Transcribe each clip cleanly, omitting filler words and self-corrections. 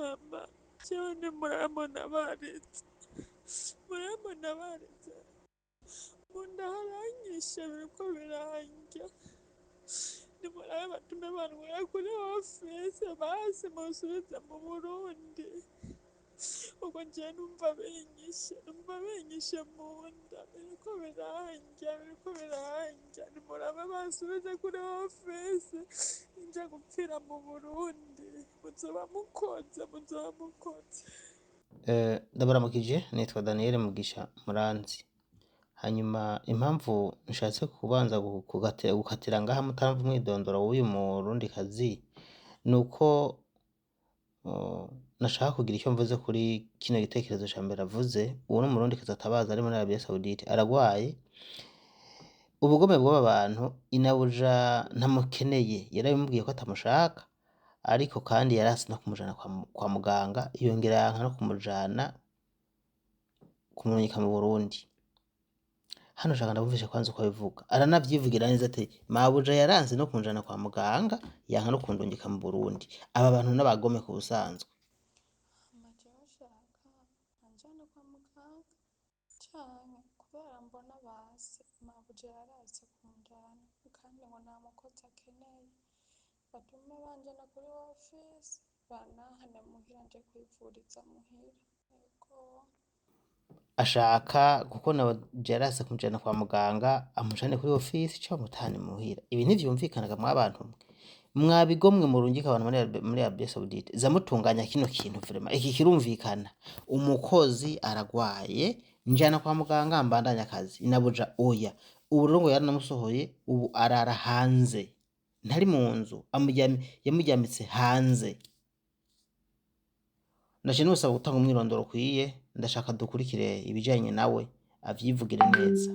Mama jewe ntimurambona baretse, murambona baretse, munda haranyishe biriko birandya, nimurabe batume bantwara kuri ofisi basi munsubize mu Burundi, kuko jewe numva binyishe, numva binyishe munda, biriko birandya, biriko birandya, nimurabe bansubize kuri ofisi nje gupfira mu Burundi, muzoba mukoze, muzoba mukoze. Ndabaramukije, nitwa Daniel Mugisha Muranzi. Hanyuma impamvu nshatse kubanza gukatira ngaha mutaramva umwidondoro w'uyu murundikazi nuko nashaka kugira icyo mvuze kuri kino gitekerezo ca mbere avuze. Uwo ni umurundikazi atabaza ari muri Arabia Saudite, aragwaye. Ubugome bw'aba bantu, inabuja ntamukeneye, yarabimubwiye ko atamushaka, ariko kandi yarasi no kumujana kwa muganga, yongera yanka no kumujana kumurungika mu Burundi. Hano nshaka ndabumvishe kwanza uko abivuga, aranavyivugira neza ati mabuja yaranse no kunjana kwa muganga, yanka no kundungika mu Burundi. Aba bantu n'abagome ku busanzwe. Hama jewe nshaka anjane kwa muganga canke kubera mbona base mabuja yarase kunjana kandi ngo nta mukozi akeneye, batume banjana kuri ofisi bantahane muhira nje kwivuriza muhira. Ego. Ashaka kuko nawe yarase kumujana kwa muganga, amujane kuri ofisi canke amutahane muhira. Ibi ntivyumvikanaga mwabantu mwe, mwabigomwe murungika abantu muri Arabia Saudite, zamutunganya kino kintu vraiment iki kirumvikana. Umukozi aragwaye, njana kwa muganga mbandanya akazi, inabuja oya. Ubu rero ngo yaranamusohoye, ubu arara hanze, ntari mu nzu, yamuryamitse hanze. Ndaje nusaba gutanga umwirondoro ukwiye, ndashaka dukurikire ibijanye nawe avyivugire neza.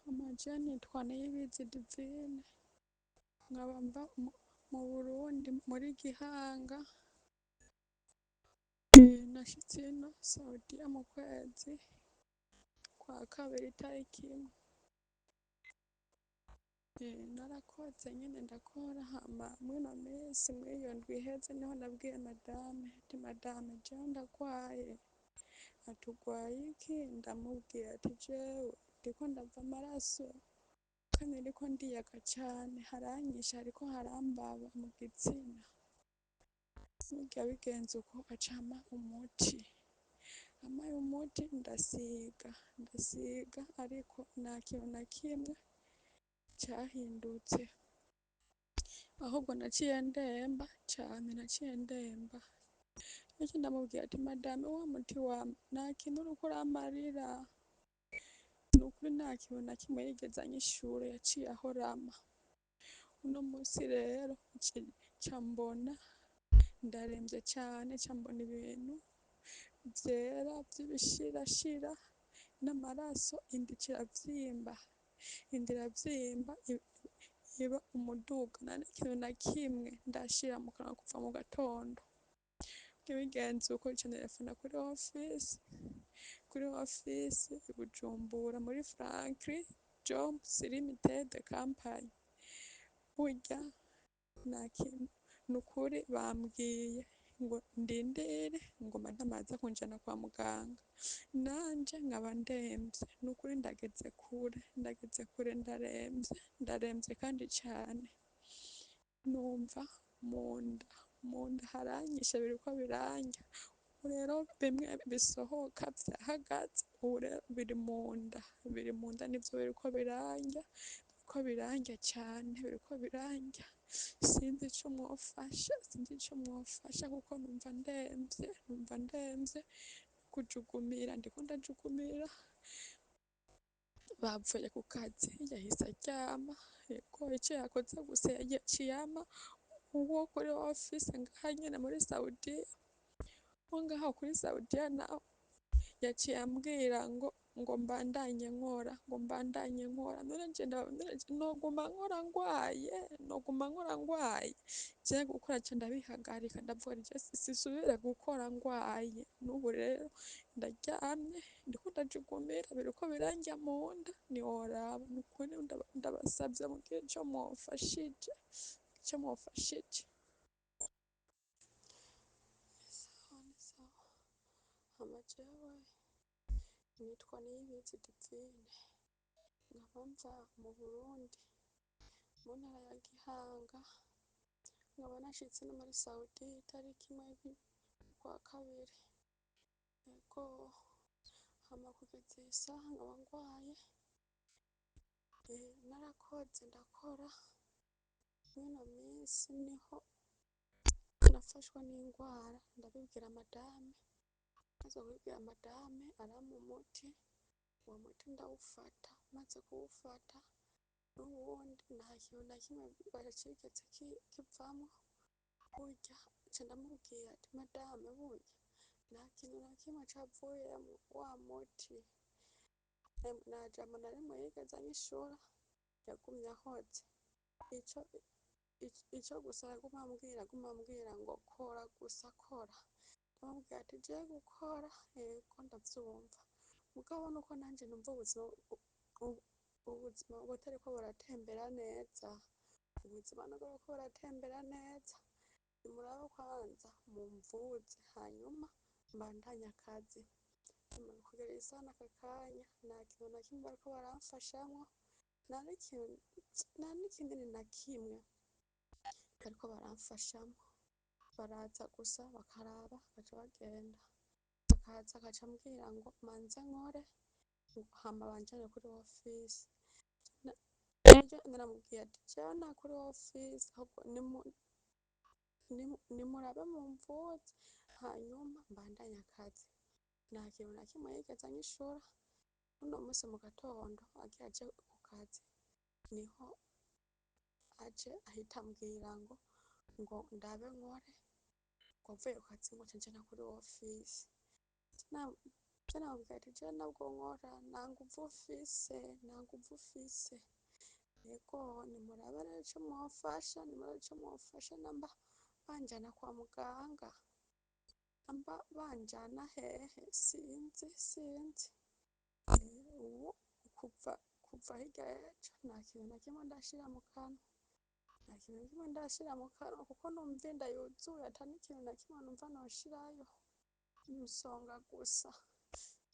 Hama jewe nitwa Niyibizi Divine, nkaba mva mu Burundi muri Gihanga. Nashitse ino Saudiya mu kwezi kwa kabiri itariki imwe. Narakoze nyene ndakora, hama mw'ino minsi mw'iyo ndwi iheze niho nabwiye madame ati madame jewe ndagwaye. Ati urwaye iki? Ndamubwira ati jewe ndiko ndava amaraso kandi ndiko ndiyaga cane, haranyishe hariko harambaba mu gitsina. Burya bigenze uko aca ampa umuti, ampaye umuti ndasiga, ndasiga ariko nta kintu na kimwe cahindutse, ahubwo naciye ndemba cane, naciye ndemba. Naciye ndamubwira ati madame wa muti wampa nta kintu uriko uramarira, nukuri nta kintu na kimwe yigeze anyishura, yaciye ahorama. Uno musi rero nca mbona ndaremvye cane, nca mbona ibintu vyera vy'ibishirashira n'amaraso, inda ica iravyimba, inda iravyimba iba umuduga, nta n'ikintu na kimwe ndashira mu kanwa kuva mu gatondo. Bigenze uko nca nterefona kuri ofisi, kuri ofisi i Bujumbura muri Franklin Jobs Limited Company. Burya nta kintu, nukuri bambwiye ngo ndindire ngo madame aze kunjana kwa muganga, nanje nkaba ndemvye, nukuri ndageze kure, ndageze kure, ndaremvye, ndaremvye kandi cane. Numva munda, munda haranyishe biriko birandya, ubu rero bimwe bisohoka vyahagaze, ubu rero biri munda, biri munda nivyo biriko birandya, biriko birandya cane, biriko birandya. Sinzi ico mwofasha, sinzi ico mwofasha kuko numva ndemvye, numva ndemvye, kujugumira ndiko ndajugumira. Bavuye ku kazi yahise aryama, yego ico yakoze gusa yaciye ampa uwo kuri ofisi ngaha nyene muri Saudiya, uwo ngaho kuri Saudiya nawe yaciye ambwira ngo mbandanye nkora, ngo mbandanye nkora. None je noguma nkora ngwaye, noguma nkora ngwaye? Jewe gukora nca ndabihagarika, ndavuga nti je sisubire gukora ngwaye. N'ubu rero ndaryamye ndiko ndajugumira, biriko birandya munda ntiworaba. Nukuri ndabasavye mugire ico mwofashije, ico mwofashije. Hama jewe nitwa Niyibizi Divine, nkaba mva mu Burundi mu ntara ya Gihanga, nkaba nashitse no muri Saudi itariki imwe y'ukwa kabiri. Yego, hama kugeza iyi saha nkaba ngwaye, narakoze ndakora, mw'ino minsi niho nafashwe n'ingwara ndabibwira madame, maze kubibwira madame arampa umuti, uwo muti ndawufata, maze kuwufata n'ubundi nta kintu na kimwe cigeze kivamwo, burya nca ndamubwira ati madame burya nta kintu na kimwe cavuyemwo wa muti, nta jambo na rimwe yigeze anyishura, yagumye ahoze. Ico gusa yaguma ambwira, aguma ambwira ngo kora gusa kora. Ndamubwira ati jewe gukora yego ndavyumva, mugabo nuko nanje numva ubuzima butariko buratembera neza, ubuzima nubwo buriko buratembera neza, nimurabe kwanza mumvuze hanyuma mbandanye akazi. Kugera isaha n'aka kanya nta kintu na kimwe bariko baramfashamwo, nta n'ikinini na kimwe bariko baramfashamwo. Baraza gusa bakaraba bagaca bagenda, bakaza agaca ambwira ngo manze nkore hama banjane kuri ofisi. Naramubwiye ati jewe nta kuri ofisi, ahubwo nimurabe mumvuze hanyuma mbandanye akazi. Nta kintu na kimwe yigeze anyishura, uno musi mu gatondo agira aje ku kazi niho aje ahita ambwira ngo ndabe nkore, ngo mvuye ku kazi ngo nce nja kuri ofisi. Namubwira ati jewe ntabwo nkora, nta nguvu mfise, nta nguvu mfise. Yego nimurabe rero ico mwofasha, nimurabe ico mwofasha namba banjana kwa muganga, namba banjana hehe sinzi sinzi. Ubu kuva hirya y'ejo nta kintu na kimwe ndashira mu kanwa, nta kintu na kimwe ndashira mu kanwa kuko numva inda yuzuye ata n'ikintu na kimwe numva noshirayo, umusonga gusa.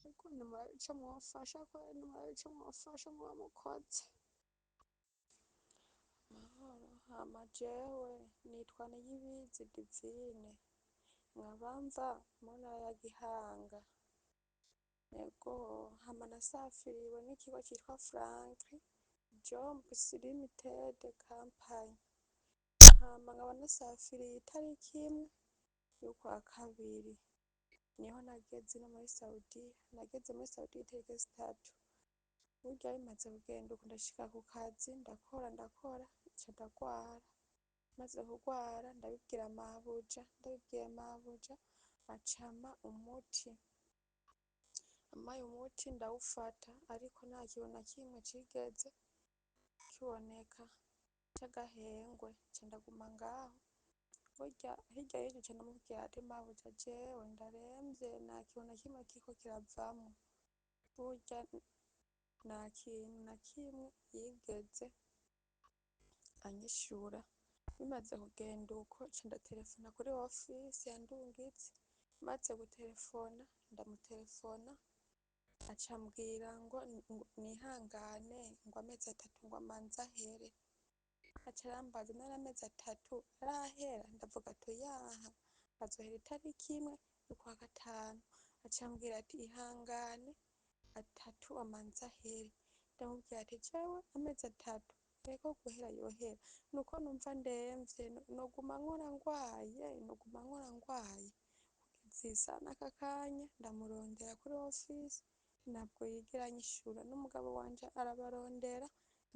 Ariko nimurabe ico mwofasha kweri, nimurabe ico mwofasha mwoba mukoze. Mahoro, hama jewe nitwa Niyibizi Divine, nkaba mva mu ntara ya Gihanga. Yego, hama nasafiriwe n'ikigo citwa Frank Jobs Limited Company. Hama nkaba nasafiriye itariki imwe y'ukwa kabiri, niho nageze no muri Saudiya, nageze muri Saudiya itariki zitatu. Burya bimaze kugenda uko ndashika ku kazi ndakora ndakora nca ndagwara, maze kugwara ndabibwira mabuja, ndabibwiye mabuja aca ampa umuti, ampaye umuti ndawufata ariko nta kintu na kimwe cigeze kiboneka c'agahengwe, nca ndaguma ngaho. Burya hirya y'ejo nca ndamubwira ati mabuja jewe ndaremvye nta kintu na kimwe kiriko kiravamwo, burya nta kintu na kimwe yigeze anyishura. Bimaze kugenda uko nca ndaterefona kuri ofisi yandungitse, maze guterefona ndamuterefona aca ambwira ngo nihangane ngo amezi atatu ngo amanze ahere. Aca arambaza none amezi atatu arahera? Ndavuga ati oyaha, azohera itariki imwe y'ukwa gatanu. Aca ambwira ati ihangane atatu amanze ahere. Ndamubwira ati jewe amezi atatu ego guhera yohera, nuko numva ndemvye noguma nkora ngwaye, noguma nkora ngwaye. Kugeza iyi saha n'aka kanya ndamurondera kuri ofisi ntabwo yigera anyishura, n'umugabo wanje arabarondera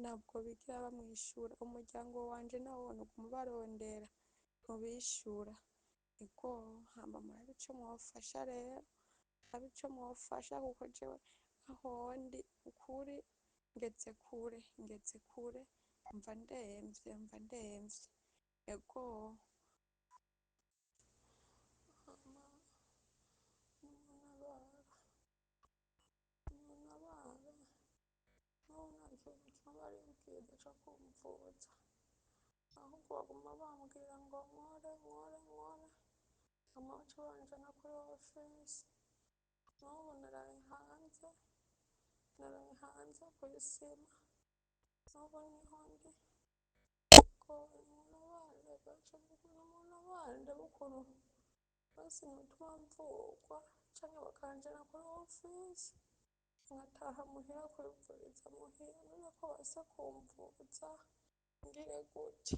ntabwo bigera bamwishura, umuryango wanje nawo uguma ubarondera ntubishura. Ego hama murabe ico mwofasha rero, murabe ico mwofasha kuko jewe ahondi ukuri ngeze kure, ngeze kure mva ndemvye, mva ndemvye. Ego. Hama nimuntabara, nimuntabare, n'ubu nta kintu na kimwe baribwiza co kumvuza, ahubwo baguma bambwira ngo nkore nkore nkore, hama bace banjana kuri ofisi. N'ubu naraye hanze, naraye hanze kw'isima, n'ubu niho ndi. Ko muntabare gaca, muntabare ndabe ukuntu basi notuma mvugwa canke bakanjana kuri ofisi, nkataha muhira kwivuriza muhira. None ko base kumvuza, ngire gute?